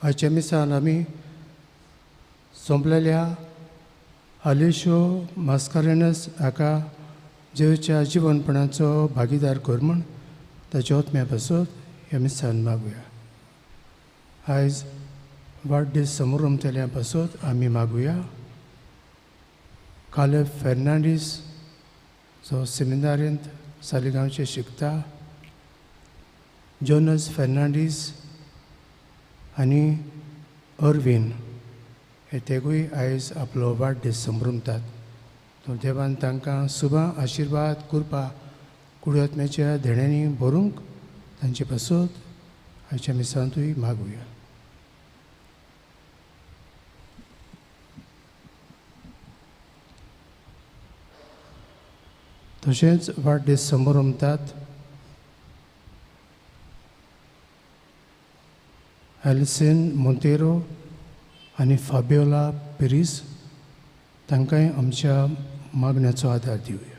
आयच्या मिसान आमी सोंपलेल्या आलेशो मास्कारेनस हाका जेजूच्या जिवनपणाचो भागीदार कर म्हूण ताच्या आत्म्या पासत ह्या मिसान मागुया. आयज वाडदीस समोरमतल्या पासत आमी मागुया. कालेब फेर्नांडीस जो सेमिनारींत सालिगांवचे शिकता, जोनस फेर्नांडीस आनी अरवीन हे तेगूय आयज आपलो वाडदीस संभ्रमतात. तर देवान तांकां सुबा आशिर्वाद कृपा कुडत्म्याच्या धेण्यांनी भरूंक तांचे पासत आयच्या मिसांतूय मागुया. तशेंच वाडदीस संभ्रमतात एलिसन मोंतेरो आनी फाबियोला पेरीस तांकांय आमच्या मागण्याचो आदार दिवया.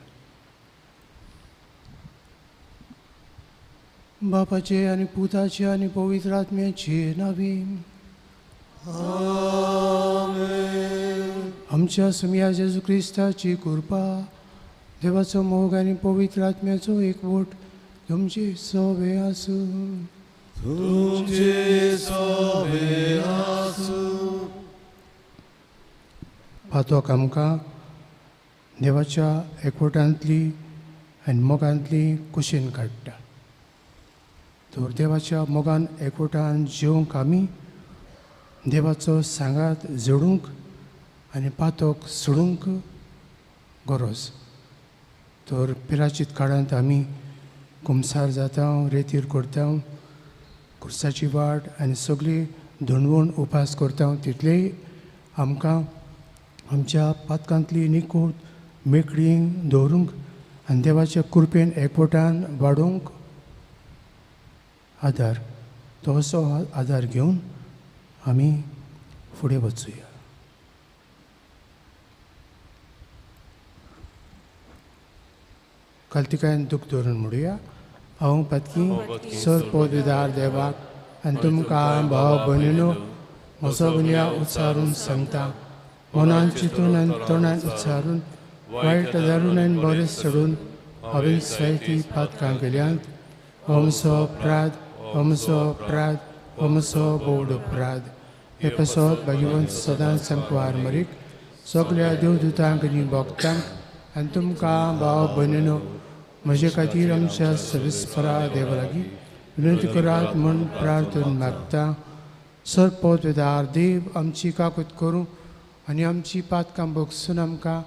बापाचे आनी पुताचे आनी पवित्र आत्म्याचे नांवी आमेन. आमच्या सुमया जेजू क्रिस्ताची कृपा, देवाचो मोग आनी पवित्र आत्म्याचो एकवट तुमचे सोबे आसूं. तुमचे सोबे आसूं. पातोक आमकां देवाच्या एकवटांतली आनी मोगांतली कुशीन काडटा. तर देवाच्या मोगान एकवटान जेवंक आमी देवाचो सांगात जोडूंक आनी पातोक सोडूंक गरज. तर पिराचीत काळांत आमी कुमसार जाता, रेतीर करता, खुर्साची वाट आनी सगळी धोणवण उपास करता, तितलेय आमकां आमच्या पातकांतली निकूट मेकळी दवरूंक आनी देवाच्या कृपेन एकवटान वाडोवंक आदार, तो असो आदार घेवन आमी फुडें वचुया. कालतिकायन दूख धरून म्हणुया. हांव पातकी सर पदवीदार देवाक आनी तुमकां भाव भयणीनो म्हजो गुन्यांव उच्चारून सांगता. मनान चिंतून आनी तोंडान उच्चारून वायट धरून आनी बरें सोडून हांवें जायतीं पातकां केल्यांत. हमसो अपराध, हमसो अपराध, हमसो बोड अपराध. हे पासत भाग्यवंत सदांच सांकवार मरीक सगल्या देवदूतांक आनी भक्तांक आनी तुमकां भाव भयणीनो म्हजे खातीर आमच्या सविस्परा देवा लागीं विनंती करात म्हूण प्रार्थना मागता. सर पदवीदार देव आमची काकूत करूं आनी आमची पातकां भोगसून आमकां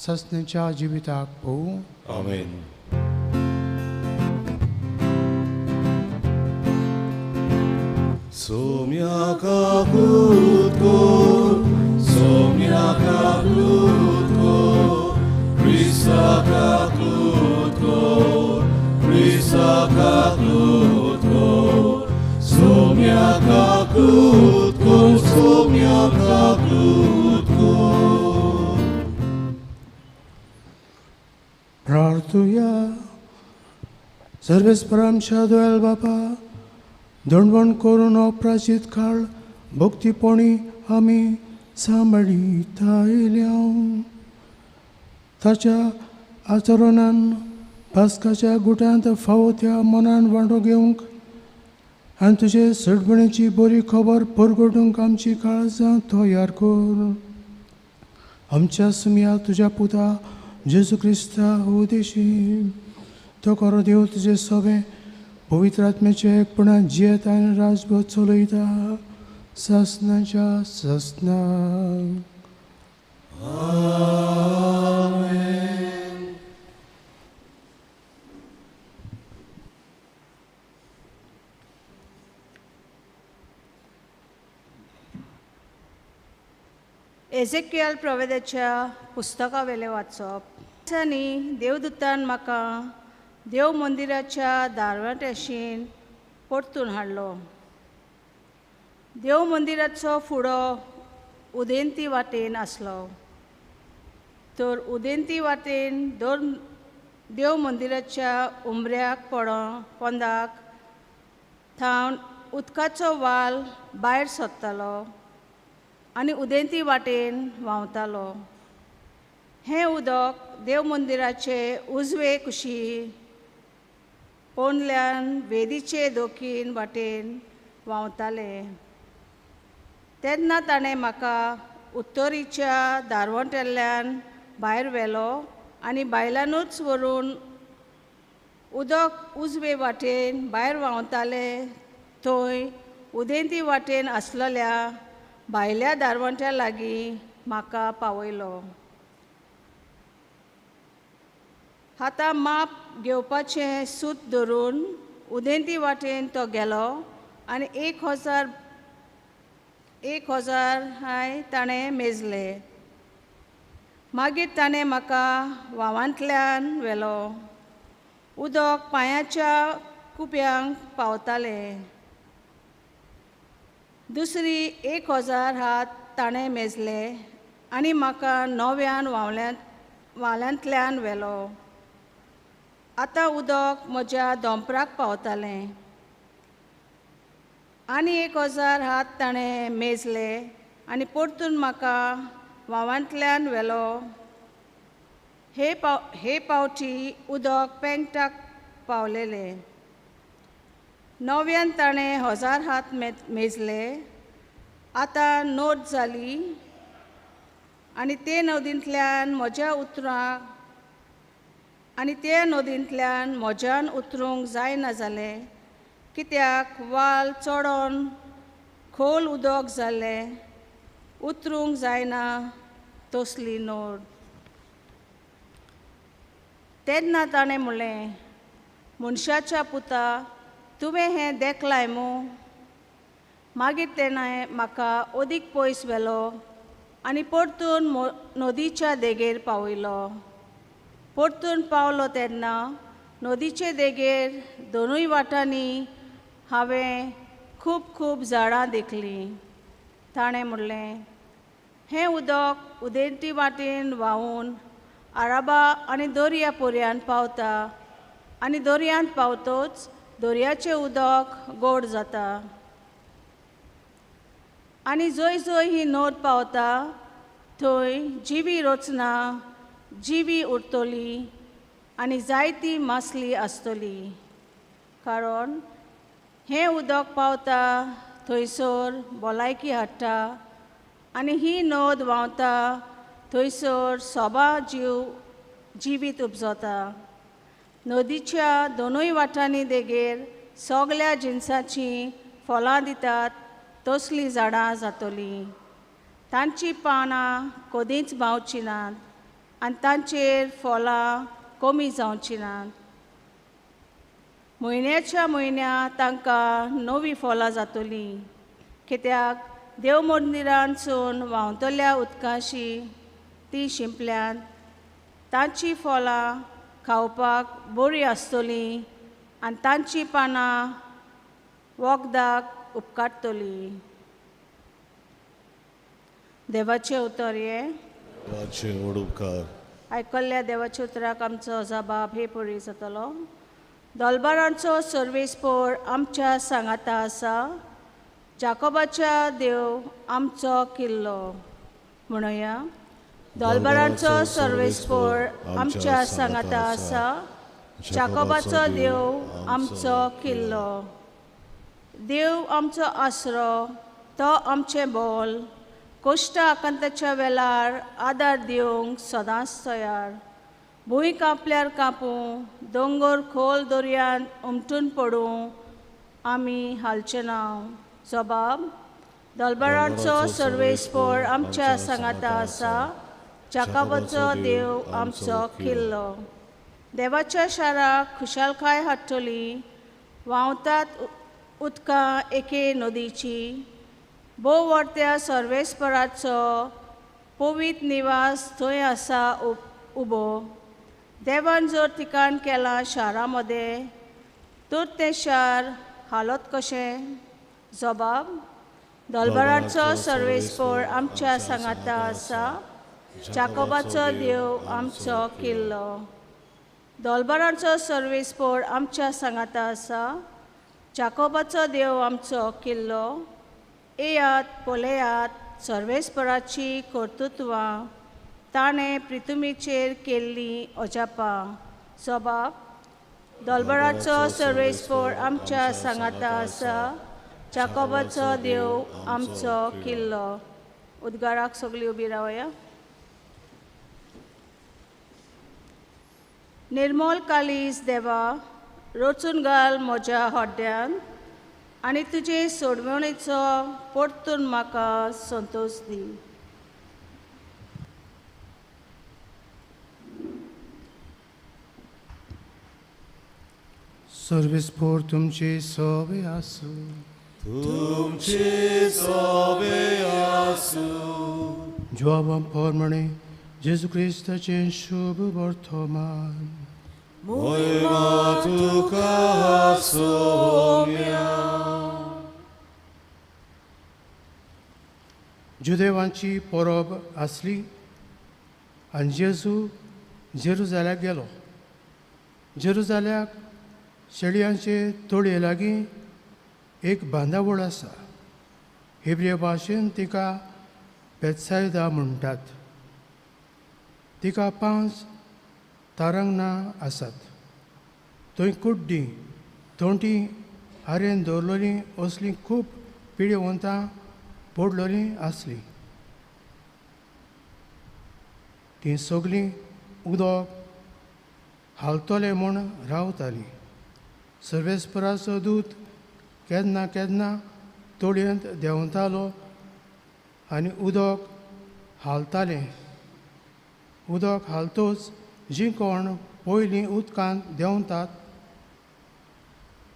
सासणाच्या जिविताक पोवूं. आमेन. सोम्या काकूत कर, सोम्या काकूत कर, क्रिस्ता काकूत कर, क्रिस्ता काकूत कर, सोम्या काकूत कर, सोम्या काकूत कर. प्रार्थुया. सर्वेस्पर आमच्या दोयल बापा, दंडवण करून अपराजीत काळ भक्तीपणी आमी सांबाळीत आयल्या. ताच्या आचरणान पास्काच्या गुटांत फावो त्या मनान वांटो घेवंक आनी तुजे सडबणेची बरी खबर परगटूंक आमची काळजां तयार कर. आमच्या सुमया तुज्या पुता जेजू क्रिस्ता उदेशी तो करो देव तुजे सोबे पवित्र आत्म्याचे एकपणान जियेता आनी राजभर चलयता सासणाच्या सासणा. आमेन. एजेकियल प्रवेदाच्या पुस्तकावेलें वाचप. दिसांनी देवदूतान म्हाका देव मंदिराच्या दारवाट्याशीन परतून हाडलो. देव मंदिराचो फुडो उदेंती वाटेन आसलो. तर उदेंती वाटेन दोन देव मंदिराच्या उमऱ्याक पोंदाक थावन उदकाचो वाल भायर सोदतालो आनी उदेंती वाटेन व्हांवतालो. हें उदक देव मंदिराचे उजवे कुशी पोंदल्यान वेदीचे दोखीन वाटेन व्हांवतालें. तेन्ना ताणें म्हाका उत्तरीच्या दारवंट्याल्यान भायर व्हेलो आनी बायलानूच व्हरून उदक उजवे वाटेन भायर व्हांवतालें थंय उदेंती वाटेन आसलेल्या भायल्या दारवंट्या लागीं म्हाका पावयलो. आतां माप घेवपाचें सूत धरून उदेंती वाटेन तो गेलो आनी 1000 हाय ताणें मेजले. मागीर ताणें म्हाका व्हांवांतल्यान व्हेलो. उदक पांयाच्या कुप्यांक पावतालें. दुसरी 1000 हात ताणें मेजले आनी म्हाका नव्यान व्हांवल्यांतल्यान व्हेलो. आतां उदक म्हज्या दोंपराक पावतालें. आनी 1000 हात ताणें मेजले आनी परतून म्हाका व्हांवांतल्यान व्हेलो. हे पावटी उदक पेंगटाक पावलेलें. नव्यान ताणें 1000 हात मेजले. आतां नोट जाली आनी ते नदींतल्यान म्हज्या उतरां आनी ते नदींतल्यान म्हज्यान उतरूंक जायना जालें, कित्याक वाल चडोन खोल उदक जालें, उतरूंक जायना तसली नोट. तेन्ना ताणें म्हणलें, मनशाच्या पुता, तुवें हें देखलाय मू? मागीर तेणें म्हाका अदीक पयस व्हेलो आनी परतून नदीच्या देगेर पावयलो. परतून पावलो तेन्ना नदीचे देगेर दोनूय वाटांनी हांवें खूब खूब झाडां देखलीं. ताणें म्हणलें, हें उदक उदेंती वाटेन व्हांवून आराबा आनी दर्या पर्यांत पावता आनी दर्यांत पावतच दर्याचें उदक गोड जाता. आनी जंय जंय ही नद पावता थंय जिवी रचना जिवी उरतली आनी जायती मासली आसतली, कारण हें उदक पावता थंयसर भलायकी हाडटा आनी ही नद व्हांवता थंयसर सोबा जीव जिवीत उपजता. नदीच्या दोनूय वाटांनी देगेर सगळ्या जिनसाचीं फळां दितात तसलीं झाडां जातलीं. तांचीं पानां कदींच बावचीं नात आनी तांचेर फळां कमी जावचीं नात. म्हयन्याच्या म्हयन्या तांकां नवीं फळां जातलीं, कित्याक देव मंदिरांतसून व्हांवतल्या उदकाशी ती शिंपल्यांत तांचीं फळां खावपाक बरीं आसतलीं आनी तांचीं पानां वखदाक उपकारतलीं. देवाचें उतर हें. आयकल्ल्या देवाच्या उतराक आमचो जबाब हे परी जातलो. दोलबारांचो सर्वेस्पोर आमच्या सांगाता आसा, जाकोबाच्या देव आमचो किल्लो. म्हणुया, दोलबारांचो सर्वेस्पोर आमच्या सांगाता आसा, जाकोबाचो देव आमचो किल्लो. देव आमचो आसरो, तो आमचें बोल, कोश्टा आकांताच्या वेळार आदार दिवंक सदांच तयार. भूंय कांपल्यार कांपूं, दोंगर खोल दर्यांत उमटून पडूं, आमी हालचे ना. जबाब, दलबरांचो सर्वेस्पोर आमच्या सांगाता आसा, जाकोबाचो देव आमचो किल्लो. देवाच्या शाराक खुशालकाय हाडटली, व्हांवतात उदकां एके नदीची. भोव वर्त्या सर्वेस्पराचो पवित्र निवास थंय आसा उबो. देवान जर ठिकाण केलां शारा मदें, तर तें शार हालत कशें? जबाब, दलबराचो सर्वेस्पोर आमच्या सांगाता आसा, जाकोबाचो देव आमचो किल्लो. दलबराचो सर्वेस्पोर आमच्या सांगाता आसा, जाकोबाचो देव आमचो किल्लो. येयात पळयात सर्वेस्पराची कर्तृत्वां, ताणें पृथ्वीचेर केल्लीं अजापां. सबाब दोलबराचो सर्वेस्पर आमच्या सांगाता आसा, जाकोबाचो देव आमचो किल्लो. उद्गाराक सगळीं उबी रावया. निर्मल कालीस देवा, रचून घाल म्हज्या हड्ड्यान आनी तुजे सोडवणेचो परतून म्हाका संतोश दी. सर्वेस्पर तुमचे सोबे आसूं. तुमचे सोबे आसूं. जुआबा प्रमाणे जेजू क्रिस्ताचें शुभ वर्तमान. मोहिमा तुका सोम्या. जुदेवांची परब आसली आनी जेजू जेरुजाल्याक गेलो. जेरुजाल्याक शेळयांचे तोडये लागीं एक बांदावळ आसा. हेब्रिय भाशेन तिका बेत्सायदा म्हणटात. तिका 5 तारांगणां आसात. थंय कुड्डीं, तोंटी, आरेन दवरलेलीं असलीं खूब पिडेवंतां पडलेलीं आसलीं. तीं सगळीं उदक हालतलें म्हूण रावतालीं. सर्वेस्पराचो दूत केन्ना केन्ना तोडयेंत देंवतालो आनी उदक हालतालें. उदक हालतोच जीं कोण पयलीं उदकांत देंवतात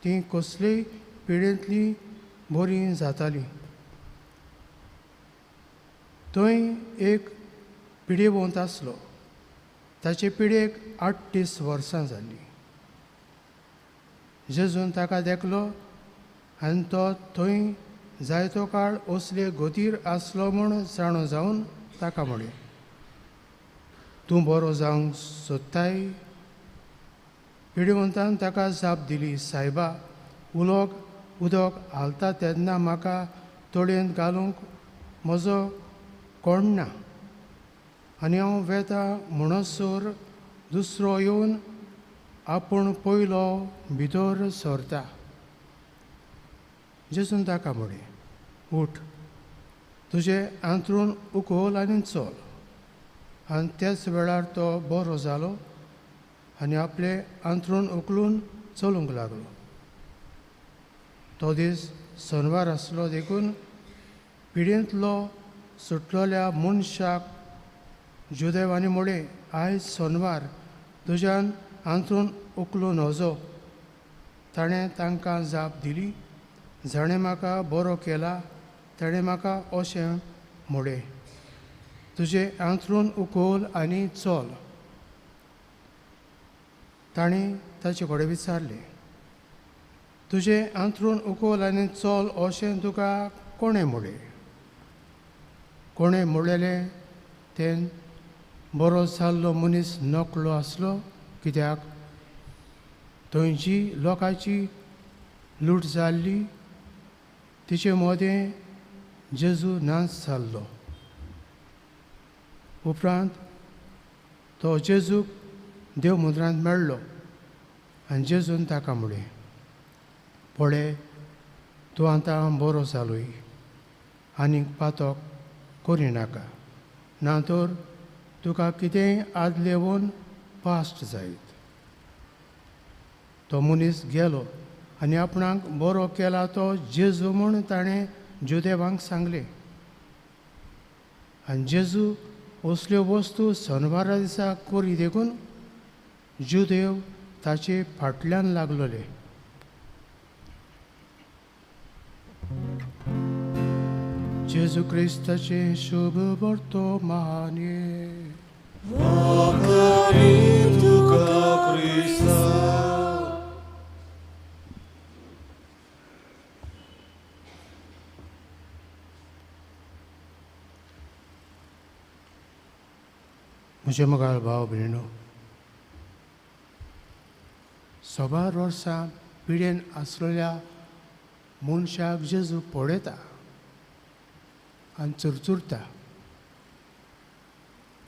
तीं कसलेय पिडेंतलीं बरीं जातालीं. थंय एक पिडेवंत आसलो. ताचे पिडेक 38 वर्सां जाल्लीं. जेजून ताका देखलो आनी तो थंय जायतो काळ असले गतीर आसलो म्हूण जाणो जावन ताका म्हळें, तूं बरो जावंक सोदताय? पिडेवंतान ताका जाप दिली, सायबा, उदक हालता तेन्ना म्हाका तोडयेंत घालूंक म्हजो कोण ना, आनी हांव वेता म्हणसर दुसरो येवन आपूण पयलो भितर सरता. जेजून ताका म्हळें, उठ, तुजें आंतरून उखल आनी चल. आनी त्याच वेळार तो बरो जालो आनी आपलें आंतरून उखलून चलूंक लागलो. तो दीस सनवार आसलो देखून पिडेंतलो सुटलेल्या मनशाक जुदेवांनी म्हळें, आयज सनवार, तुज्यान आंतरून उखलूं नजो. ताणें तांकां जाप दिली, जाणें म्हाका बरो केला ताणें म्हाका अशें म्हळें, तुजें आंतरून उखल आनी चल. ताणें ताचे कडेन विचारलें, तुजें आंतरून उखल आनी चल अशें तुका कोणें म्हळें? कोणें म्हणलेलें तें बरो जाल्लो मनीस नकळो आसलो, कित्याक थंय जी लोकांची लूट जाल्ली तिचे मदें जेजू नाच जाल्लो. उपरांत तो जेजूक देव मुद्रांत मेळ्ळो आनी जेजून ताका म्हळें, पळय, तूं आतां बरो जालोय, आनीक पातक करिनाका, ना तर तुका कितेंय आदलेवन पास्ट जायत. तो मनीस गेलो आनी आपणाक बरो केला तो जेजू म्हूण ताणें जुदेवांक सांगलें. आनी जेजू असल्यो वस्तू सनवारा दिसा करी देखून जुदेव ताचे फाटल्यान लागलोले. जेजू क्रिस्ताचें शुभ वर्तमान. म्हजे मोगाळ भाव भयणो, सबार वर्सां पिडेन आसलेल्या मनशाक जेजू पळयता आनी चुरचुरता.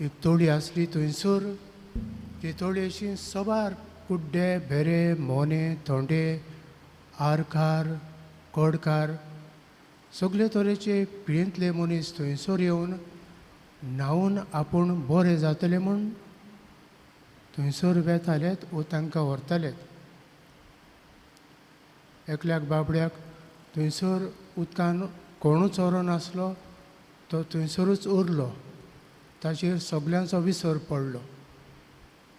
एक तोळी आसली थंयसर, ती तोळयेशी सबार कुड्डे, भेरे, मोने, थोंडे, आरकार, कोडकार सगळे तरेचे पिळेंतले मनीस थंयसर येवन न्हांवन आपूण बरे जातले म्हूण थंयसर वेतालेत वो तांकां व्हरतालेत. एकल्याक बाबड्याक थंयसर उदकान कोणूच व्हरोन आसलो, तो थंयसरूच उरलो. ताचेर सगल्यांचो विसर पडलो,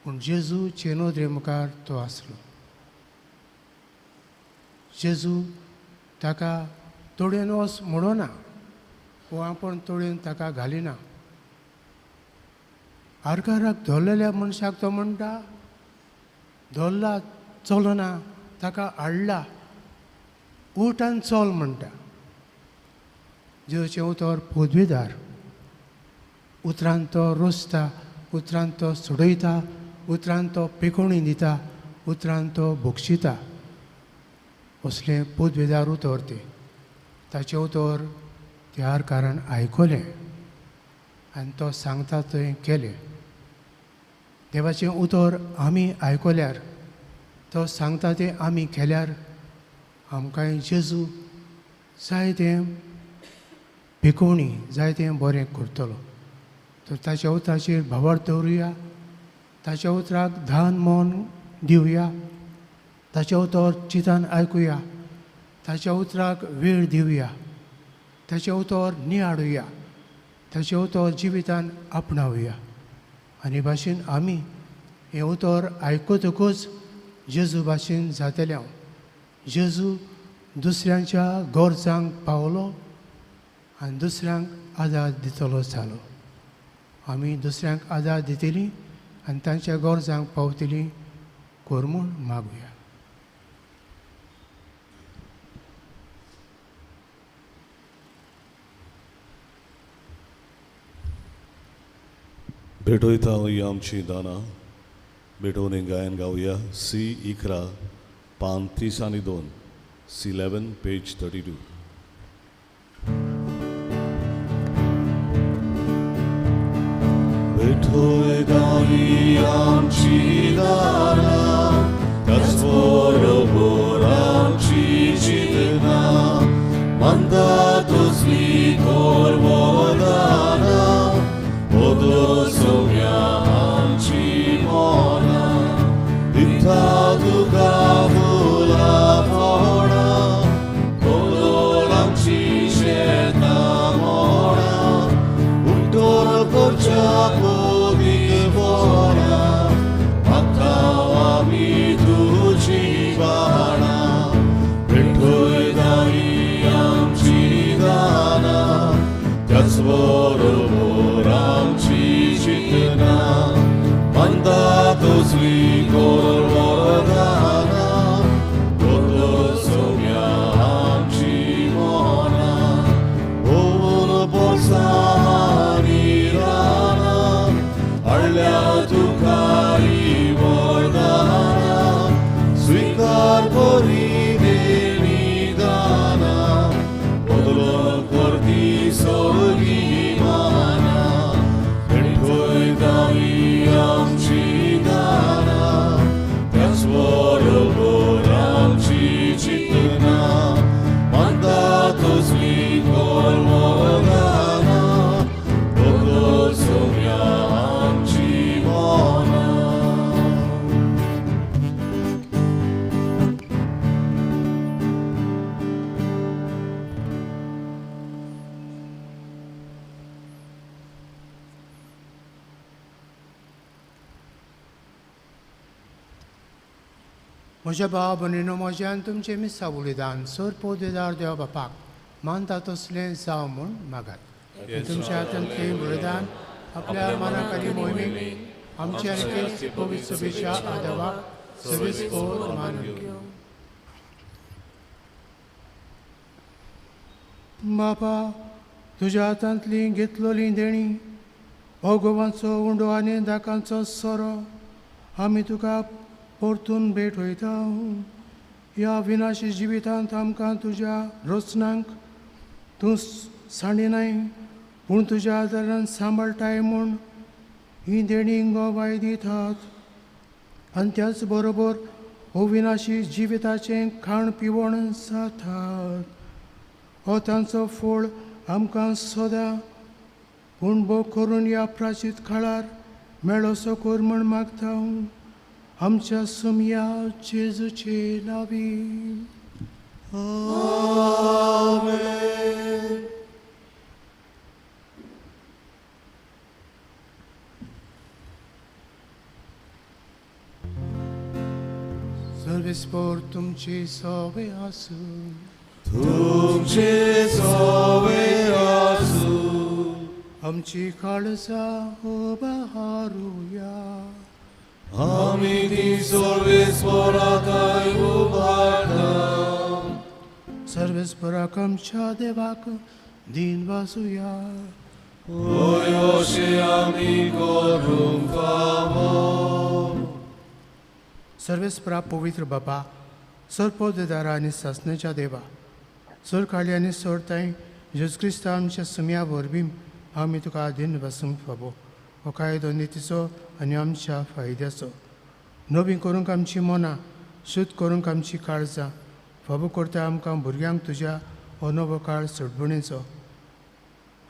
पूण जेजूचे नदरे मुखार तो आसलो. जेजू ताका तोडयेन वच म्हणना वो आपूण तोडयेन ताका घालिना. आरकाराक धरलेल्या मनशाक तो म्हणटा, धरला चलना, ताका हाडला, उठ आनी चल म्हणटा. जेजूचें उतर पदवीदार, उतरान तो रोसता, उतरान तो सोडयता, उतरान तो पिकोणी दिता, उतरान तो बक्षिता. असलें पदवीदार उतर तें. ताचें उतर त्या आरकारान आयकलें आनी तो सांगता थंय केलें. देवाचें उतर आमी आयकल्यार, तो सांगता तें आमी केल्यार आमकांय जेजू जाय तें पिकोवणी, जाय तें बरें करतलो. तर ताच्या उतराचेर भावार्थ दवरुया, ताच्या उतराक धान मन दिवया, ताच्या उतर चितान आयकुया, ताच्या उतराक वेळ दिवया, ताचें उतर नियाळुया, ताचें उतर जिवितान आपणावया. आनी भाशेन आमी हें उतर आयकतकूच जेजू भाशेन जातले. हांव जेजू दुसऱ्यांच्या गरजांक पावलो आनी दुसऱ्यांक आदार दितलो जालो. आमी दुसऱ्यांक आदार दितली आनी तांच्या गरजांक पावतली कर म्हूण मागुया. भेटोयता ही आमची दानां. भेटोवन एक गायन गावया. सी 11 पान 32, सी 11 पेज 32. भेटोयता ही आमची दानां, त्याच बरोबर आमची चिंतनां, मानता तुजली कोर वरदानां, सोम्या आमची मनां, दिता तुका फुलां फळां, बदल आमची शेतां मळां, उठोन करच्या पदीक फळां, मागता आमी तुजी बाणां, भेटयता ही आमची दानां, त्याच बरोबर आमची चिंतनां, मानता तुजली कोर वरदानां, बदल सोम्या आमची मनां, ओवन पोरसां आनी रानां, हाडल्या तुका ही वरदानां, स्विकार करी देणी दानां, बदल करती सगळी मानां, भेटयता ही आमची दानां, त्याच बरोबर आमची चिंतनां, मानता तुजली कोर वरदानां, बदल सोम्या आमची मनां. म्हज्या भाव भयणीनो, म्हज्या आनी तुमचें मिसां बलिदान सर पदवीदार देव बापाक मानता तसलें जावं म्हूण मागात. तुमच्या हातांतलें बलिदान आपल्या मनाक आनी मोहिमेक आमच्या आनी पवित्र सभेच्या आदावाक सवेस पोर मानून घेवं. बापा, तुज्या हातांतली घेतलोली देणी, अगोवांचो उंडो आनी दाकांचो सोरो आमी तुका परतून भेट वयता. ह्या विनाशी जिवितांत आमकां तुज्या रचनांक तूं सांडिनाय पूण तुज्या आदारान सांबाळटाय म्हूण ही देणी गोवाय दितात आनी त्याच बरोबर अविनाशी जिविताचें खाण पिवण जातात. हो तांचो फळ आमकां सदां पूण भोग करून ह्या प्राचीत काळार मेळोसो कर म्हूण मागता आमच्या सुमया जेजूचे नांवी. आमेन. सर्वेस्पोर तुमची सवे आसूं. तुमचे सवे आसूं. आमची काळजां उबारुया. आमी ती सर्वेस्पोराक उबारता. सर्वेस्पोराक आमच्या देवाक दीन वाजुया. होय अशें आमी करूंक फावो. सर्वेस्परा पवित्र बाबा, सरपोदेदारा आनी सासण्याच्या देवा, सरकाळी आनी सोडताय जेजू क्रिस्ता आमच्या सुमया वरवीं आमी तुका दीन वासूंक फावो. हो कायदो नितीचो आनी आमच्या फायद्याचो. नवीं करूंक आमची मनां, शुद्ध करूंक आमची काळजां, फावो करता आमकां भुरग्यांक तुज्या हो नवो काळ सोडवणेचो.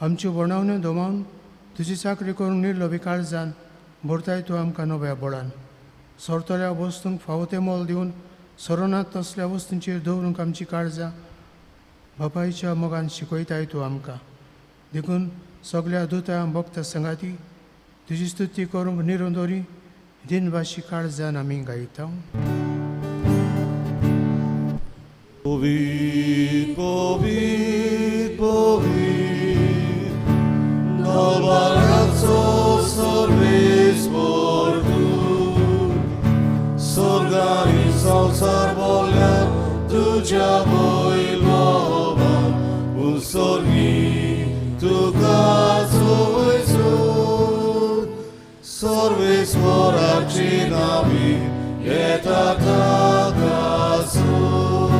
आमच्यो वणावण्यो दमावन तुजी चाकरी करूंक निर्लोभी काळजान भरताय तूं आमकां नव्या बळान. सोरतल्या वस्तूंक फावो तें मोल दिवन सरोनात तसल्या वस्तूंचेर दवरूंक आमची काळजां बापायच्या मोगान शिकयताय तूं आमकां. देखून सगल्या दुतां भक्त संगाती तुजी स्तुती करूंक निरोन दवरी दिनवाशी काळजान आमी गायता. पवित्र पवित्र पवित्र दरबाराचो सर्वेस्पोर तूं, स्वर्गारी संवसार बोल्ल्या तुज्या वैभवान, उत्सर्गी तुका सोयसून सर्वेस्पोराची नावी येता ताका सून.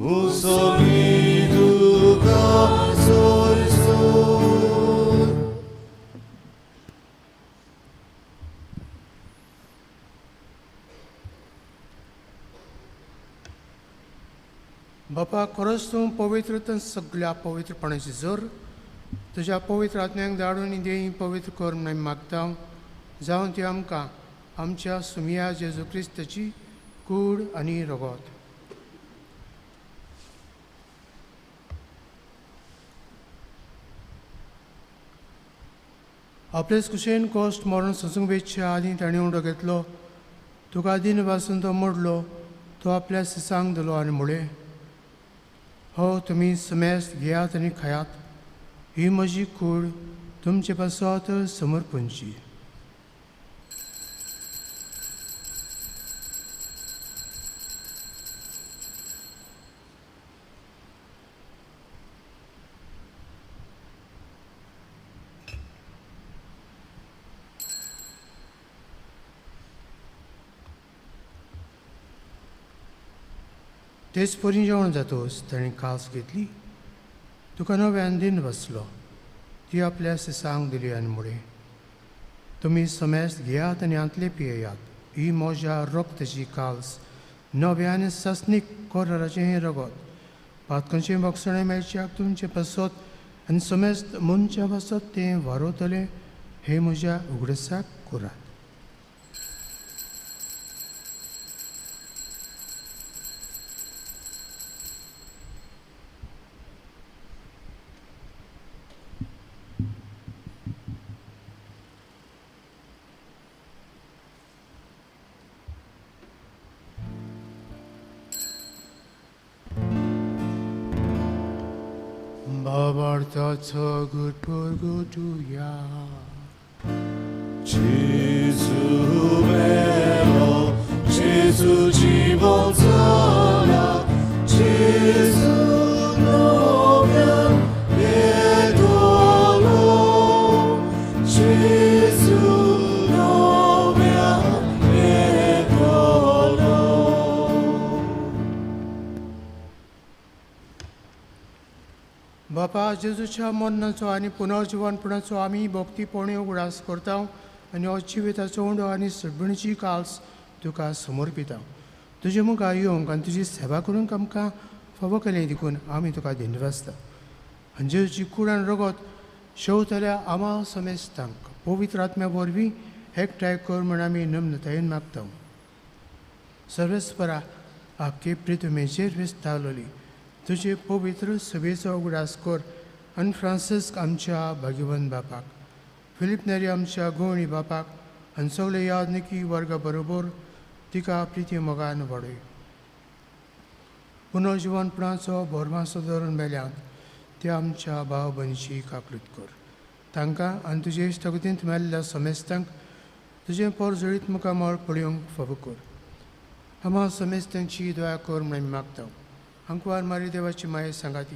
उत्सर्गी तुका सोयसून. बापा, खरोच तूं पवित्र तर सगल्या पवित्रपणाची जोर तुज्या पवित्र आत्म्यांक धाडून देई पवित्र कर म्हूण आमी मागता. जावन ती आमकां आमच्या सुमया जेजू क्रिस्ताची कूड आनी रगत. आपलेच कुशेन कश्ट मरण सोसूंक वेचच्या आदीं ताणें उडो घेतलो, तुका दीन वासून तो मोडलो, तो आपल्या सिसांक दिलो आनी म्हळें, हो तुमी समेस्त घेयात आनी खायात, ही म्हजी कूड तुमचे पासत समर्पणची. तेच परी जेवण जातोच ताणें कास घेतली, तुका नव्यान दीन बसलो, ती आपल्या सिसांक दिली आनी म्हळें, तुमी समेस्त घेयात आनी हांतले पियेयात, ही म्हज्या रक्ताची काल्स, नव्या आनी सासणीक कराराचें हें रगत, पातकांचें भोगसणें मेळच्याक तुमचें पासत आनी समेस्त मनच्या पासत तें वारोवतलें, हें म्हज्या उगडसाक करात. भावार्थाचो गुरपुरगुटुया. Gesù vero, Gesù जीवन जाला, Gesù नव्यान येतलो, Gesù नव्यान येतलो. जेजूच्या मरणाचो आनी पुनर्जिवनपणाचो आमी भक्तीपणी उगडास करता आनी हो जिविताचो उंडो आनी सडबणीची काल्स तुका समर्पिता. तुजे मुखार येवंक आनी तुजी सेवा करूंक आमकां फावो केलें देखून आमी तुका धन्यवाद. आनी जेजूची कूड आनी रगत शेवतल्या आमा समेस्तांक पवित्र आत्म्या वरवीं एकठांय कर म्हूण आमी नम्रतायेन मागता. सर्वेस्परा आख्खे पृथ्वीचेर विस्तारलोली तुजे पवित्र सभेचो उगडास कर आनी फ्रांसिस्क आमच्या भाग्यवंत बापाक, फिलीप नेरी आमच्या गोवणी बापाक आनी सगळे यादनिकी वर्गा बरोबर तिका प्रिती मोगान वाडय. पुनर्जिवनपणाचो भरमासो धरून मेल्यांत ते आमच्या भाव भयणीची काकळूत कर. तांकां आनी तुजे इश्टागतींत मेल्ल्या समेस्तांक तुजें पोरजळीत मुखामळ पळोवंक फावो कर. आमा समेस्तांची दया कर म्हूण आमी मागता. आंकवार मारी देवाची माये सांगाती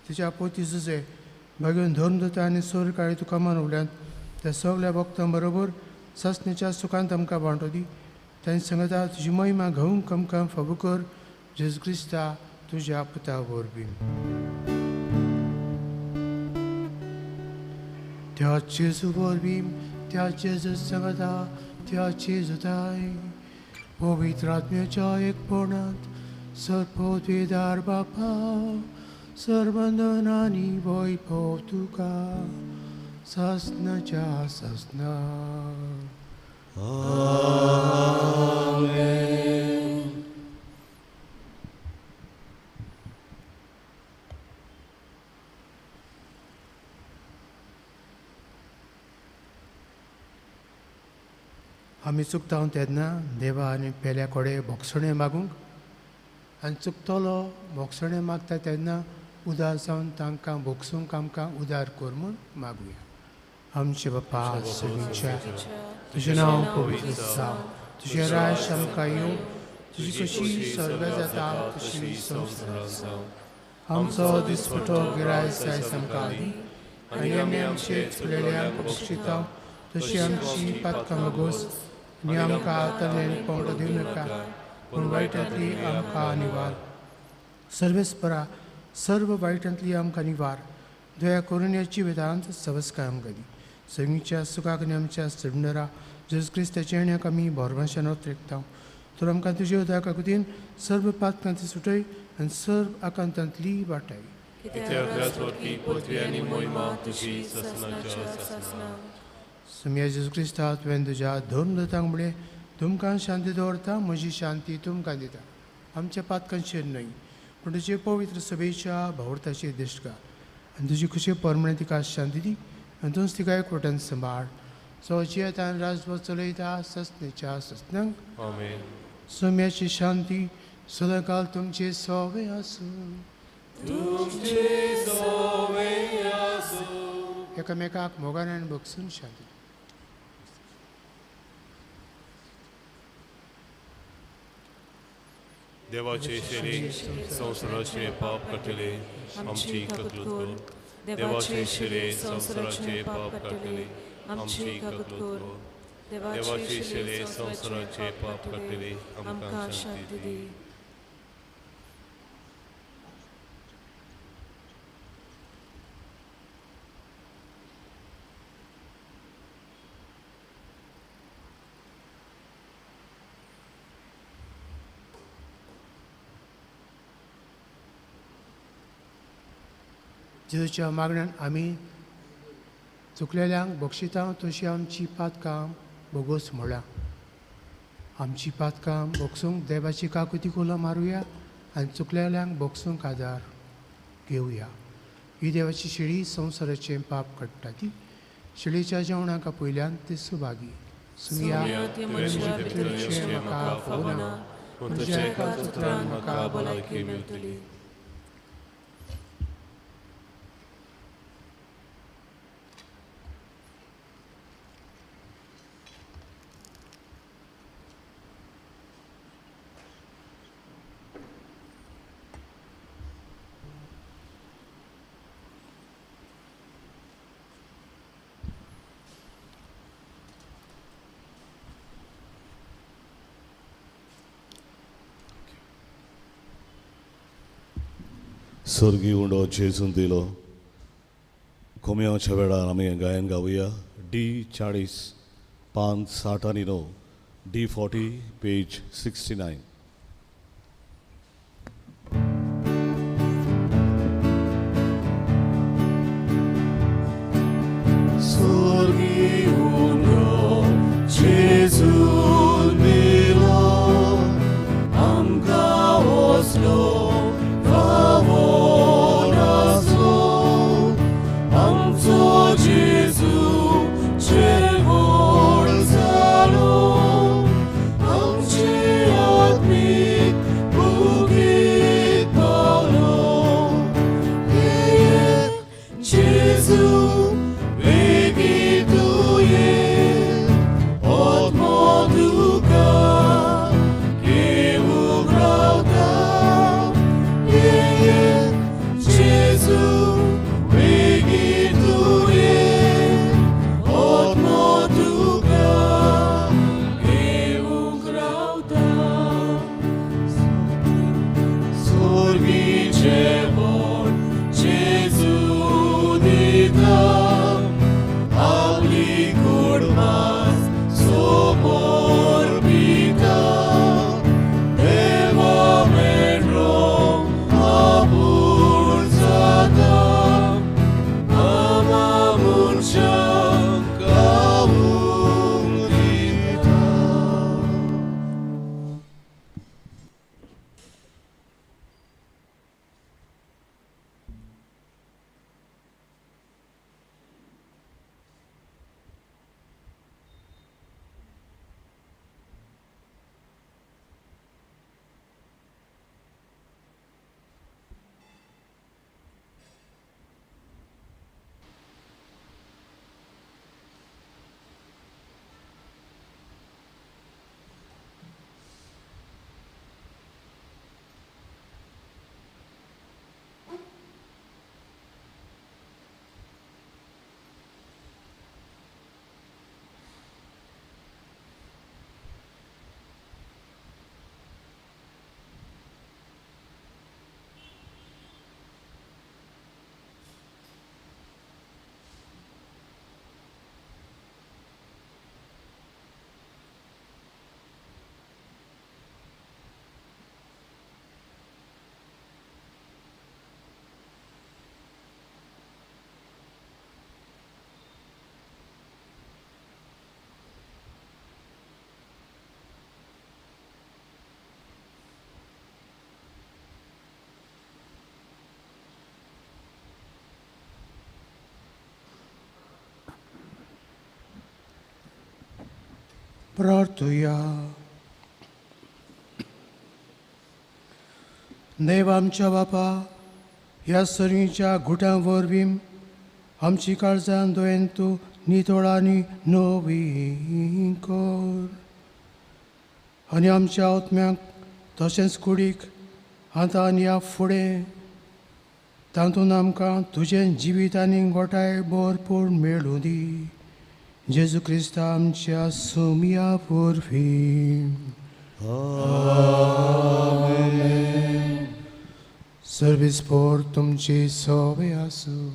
तुज्या पोती जुजे भाग्योन धर्मदूता आनी सोरकाळी तुका मानवल्यांत त्या सगल्या भक्तां बरोबर सासणेच्या सुखांत आमकां वांटो दी. तांचे सांगता तुजी महिमा घेवंक आमकां फावो कर. जेजू क्रिस्ता तुज्या पुता वरवीं. त्या जेजू वरवीं, त्या जेजू सांगता, त्या जेजूताय पवित्र आत्म्याच्या एकपणांत सर्वोद्वेदार बापा सर्वंदनानी वैभव तुका सासनाच्या सासना. आमेन. आमी चुकता तेन्ना देवा आनी पेल्या कडेन भोगसणें मागूंक आनी चुकतलो भोगसणें मागता तेन्ना उदार जावन तांकां भोगसूंक आमकां उदार कर म्हूण मागुया. आमचे बापा सगळींच्या तुजें नांव पवित्र जावं, तुजें राज्य आमकां येवं, तुजी कशी स्वर्गांत जाता तशी संवसारांत जावं. आमचो दिसपटो गिरायक आयज आमकां दी आनी आमी आमचे चुकलेल्यांक बक्षिता तशी आमची पातकां मागोस आनी आमकां तलेन पावंडो दिवं नाका पूण वायटांतली आमकां निवार. सर्वेस्परा सर्व वायटांतली आमकां निवार. दया करून ह्या जिवितांत सवस्काय आमकां दी. सगळींच्या सुखाक आनी आमच्या सडनरा जेजू क्रिस्ताच्या येण्याक आमी भरवंशान ओतरेकता. तर आमकां तुज्या उदका खातीर सर्व पातकांतली सुटय आनी सर्व आकांतांतली वाटाय. सुम्या जेजू क्रिस्ता तुवें तुज्या धर्मदूतांक म्हणलें, तुमकां शांती दवरता, म्हजी शांती तुमकां दिता. आमच्या पातकांचेर न्हय पूण तुजे पवित्र सभेच्या भावर्थाचेर दिश्ट घाल आनी तुजी खुशी परमणे तिका शांती दी आनी तूंच तिका एकवटान सांबाळ. सो जियेतान राजभर चलयता ससनेच्या ससनांक. आमेन. सोम्याची शांती सदांकाल तुमचे सोवे आसूं. तुमचे सोवे आसूं. एकामेकाक मोगान आनी भोगसून शांती. देवाचे शिरे संवसाराचे पाप काडटले आमची ककलूत कर. देवाचे शिरे संवसाराचे पाप काडटले आमची ककलूत कर. देवाचे शिरे संवसाराचे पाप काडटले आमकां शांती दी. जेजूच्या मागण्यान आमी चुकलेल्यांक बक्षिता तशी आमची पातकां बोगोस म्हळ्यां. आमची पातकां भोगसूंक देवाची काकुती कोला मारुया आनी चुकलेल्यांक भोगसूंक आदार घेवया. ही देवाची शिळी संवसाराचें पाप काडटा. ती शिळीच्या जेवणाक पयल्यान ते सुभागी. सुया म्हाका फावना पूण तुज्या एकाच उतरान म्हाका भलायकी मेळटली. स्वर्गीय उंडो जेजून दिलो कोमयाच्या वेळार आमी गायन गावया डी 40 पान 69, डी 40 पेज 69. प्रार्थुया. देव आमच्या बापा, ह्या सरीच्या घुटां वरवीं आमची काळजान दोयेन तूं नितोळांनी नवी कर आनी आमच्या आत्म्यांक तशेंच कुडीक आतां आनी ह्या फुडें तातूंत आमकां तुजें जिवीत आनी गोठाय भरपूर मेळूं दी. जेजू क्रिस्ता आमच्या सोमया वरवीं. आमेन. सर्वीस पोर तुमची सोवे आसूं.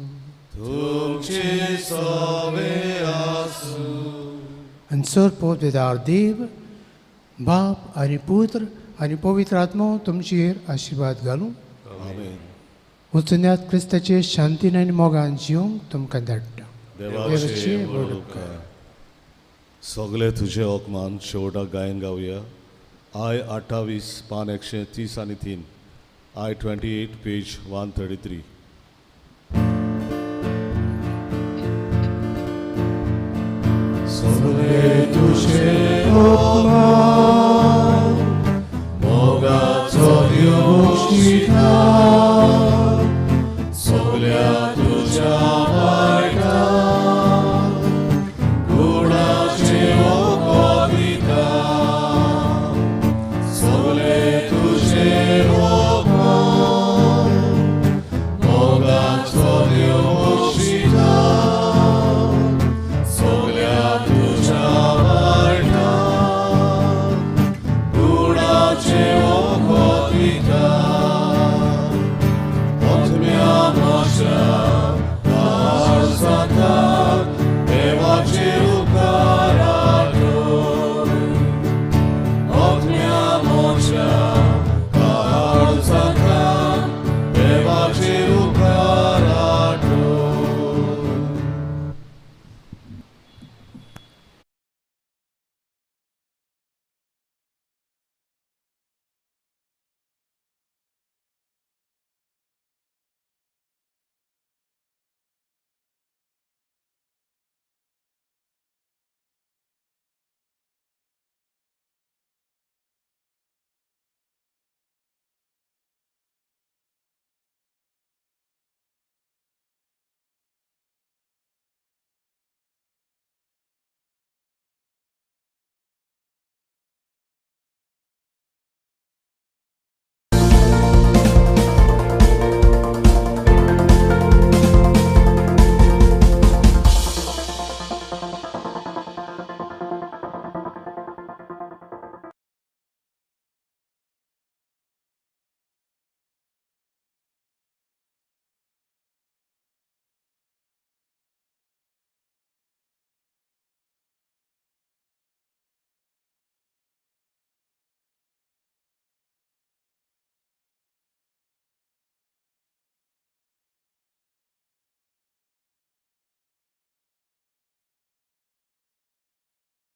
तुमची सोवे आसूं. आनी सर पोर देव बाप आनी पुत्र आनी पवित्र आत्मो तुमचेर आशिर्वाद घालूं. आमेन. वचुन्यात क्रिस्ताचे शांतीन आनी मोगान जिवंक तुमकां धाडटा. देवाचे व्हड उपकार. सगळे तुजे ओकमान शेवटाक गायन गावया. I 28 पान 133, I 28 page 133.